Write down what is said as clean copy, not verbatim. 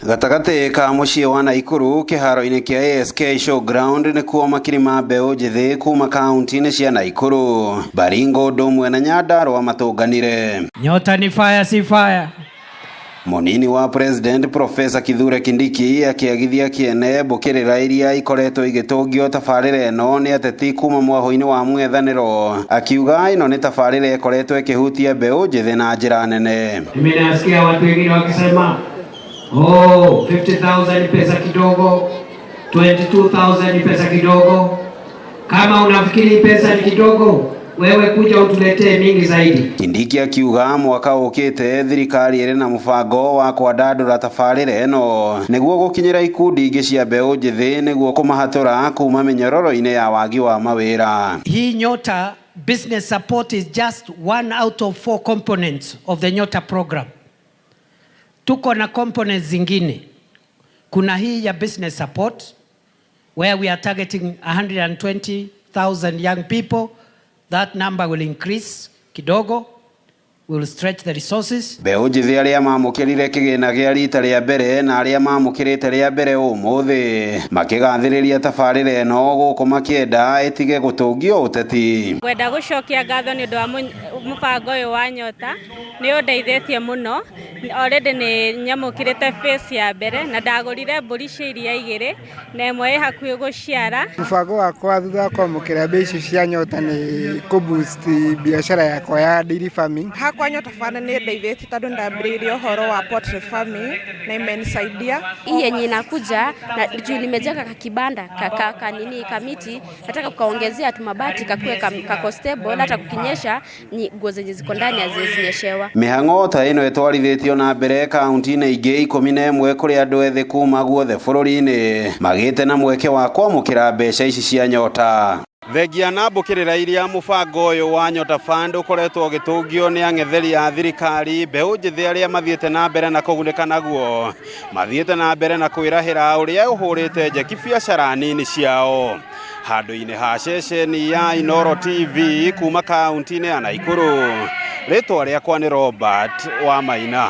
Gatagatĩ ka mũciĩ wa Naikuru kĩharo-inĩ kĩa ASK Showground nĩkuo makiri ma mbeũ njĩthĩ kuma kaunti-inĩ cia Naikuru, Baringo ũndũ ũmwe na Nyandarũa matũnganire. Nyota ni fire, si fire. Mũnini wa President Professor Kithure Kindiki akĩagithia kĩene mbũkĩrĩra iria ikoretwo igĩtũngio tabarĩra ĩno nĩ ateti kuma mwahũ-inĩ wa mũng'ethanĩro, akiuga ĩno nĩ tabarĩra ĩkoretwo ĩkĩhutia mbeũ njĩthĩ na njĩra nene. Mimi nasikia watu wengine wakisema, oh, 50,000 ni pesa kidogo, 22,000 ni pesa kidogo. Kama unafikiri pesa ni kidogo, wewe kuja utuletee mingi zaidi. Kindiki akiuga mwaka ũkĩte thirikari ĩrĩ na mũbango wa kwandandũra tabarĩra ĩno nĩguo gũkinyĩra ikundi ingĩ cia mbeũ njĩthĩ nĩguo kũmahatũra kuma mĩnyororo-inĩ ya wagi wa mawĩra. Hii Nyota business support is just one out of four components of the Nyota program. Tuko na components zingine. Kuna hii ya business support where we are targeting 120,000 young people. That number will increase kidogo. We will stretch the resources. Mbeũ njĩthĩ arĩa mamũkĩrire kĩgĩna gĩa rita rĩa mbere na arĩa mamũkĩrĩte rĩa mbere ũmũthĩ makĩgathĩrĩria tabarĩra ĩno gũkũ makĩenda ĩtige gũtũngio ũteti. Ngwenda gũcokia ngatho nĩ ũndũ wa mũbango ũyũ wa Nyota, nĩ ũndeithĩtie mũno. Already nĩ nyamũkĩrĩte phase ya mbere na ndagũrire mbũri cia iria igĩrĩ na ĩmwe ĩ hakuhĩ gũciara. Mũbango wakwa thutha wa kwamũkĩra mbia ici cia Nyota nĩ kũ boost biacara yakwa ya dairy farming. Hakwa Nyota Fund nĩ ĩndeithĩtie tondũ ndambĩrĩirie ũhoro wa poultry farming na imenisaidia. Hii yenye inakuja na juu nimejenga kakibanda ka nini kamiti, nataka kukaongezea tu mabati kakue kako stable, hata kukinyesha ni nguo zenye ziko ndani haziwezi nyeshewa. Mĩhang'o ta ĩno ĩtwarithĩtio na mbere kaunti-inĩ ingĩ 11 kũrĩa andũ ethĩ kuma guothe bũrũri-inĩ magĩte na mweke wa kwamũkĩra mbeca ici cia Nyota. Thengia na mbũkĩrĩra iria mũbango ũyũ wa Nyota Fund ũkoretwo ũgĩtũngio nĩ ang'etheri a thirikari, mbeũ njĩthĩ arĩa mathiĩte na mbere na kũgunĩka naguo mathiĩte na mbere na kwĩrahĩra ũrĩa ũhũrĩte njeki biacara nini ciao. Handũ-inĩ ha ceceni ya Inooro TV kuma kaunti-inĩ ya Naikuru, rĩtwa rĩakwa nĩ Robert Wamaina.